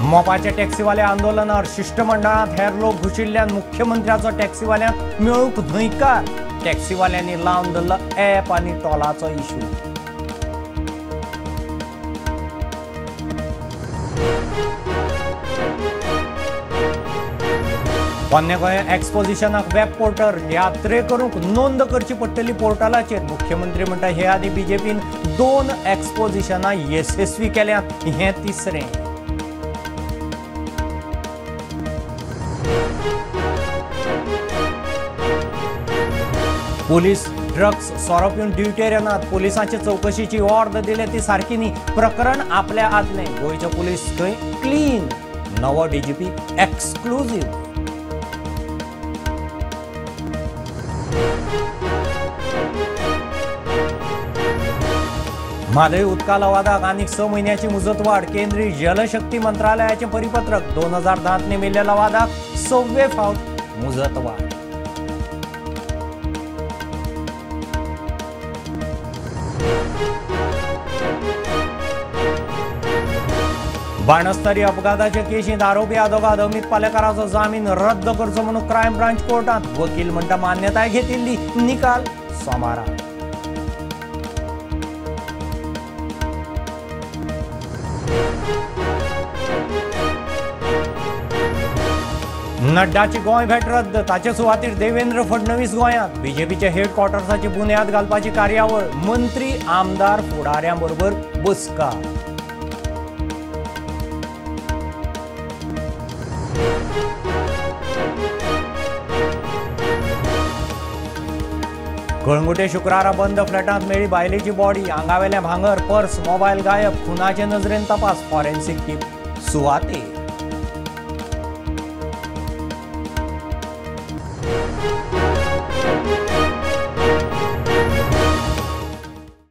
मोपाचे टॅक्सीवाले आंदोलनार शिश्टमंडळांत हेर लोक घुशिल्ल्यान मुख्यमंत्र्याचो टॅक्सीवाल्यांक मेळूंक न्हयकार। टॅक्सीवाल्यांनी लावन धरलो ॲप आनी टोलाचो इशू। पोन्ने गोंय एक्सपोजिशनाक वेब पोर्टल यात्रे करूंक नोंद करची पडटली पोर्टलाचेर। मुख्यमंत्री म्हणटा हे आदीं बीजेपीन 2 एक्सपोजिशनां येसस्वी केल्यांत, हें तिसरें। पुलीस ड्रग्स सोरो पिवन ड्युटेर येनात, पुलिसांचे चवकशीची ऑर्द दिल्या ती सारकी न्ही, प्रकरण आपल्या आदलें। गोंयचे पुलीस खंय क्लीन, नवो डीजीपी एक्सक्लुझीव। म्हादय उदका लवादाक आनीक 6 म्हयन्याची मुजतवाड। केंद्रीय जलशक्ती मंत्रालयाचें परिपत्रक। 2010 नेमिल्ल्या लवादाक 6वे फावट मुजतवाड। बाणस्तारी अपघाताचे केशींत आरोपी आदोगाद अमित पालेकाराचो जामीन रद्द करचो म्हणून क्रायम ब्रांच कोर्टांत। वकील म्हणटा मान्यताय घेतिल्ली, निकाल सोमारा। नड्डाची गोंय भेट रद्द, ताचे सुवातीर देवेंद्र फडणवीस गोंयांत। बीजेपीच्या हेडक्वॉर्टर्साची बुन्याद घालपाची कार्यावळ, मंत्री आमदार फुडाऱ्यां बरोबर बसका। कळंगुटे शुक्रारा बंद फ्लॅटांत मेळ्ळी बायलेची बॉडी, आंगावेलें भांगर, पर्स, मोबायल गायब। खुनाचे नजरेन तपास, फॉरेन्सिक टीम सुवातेर।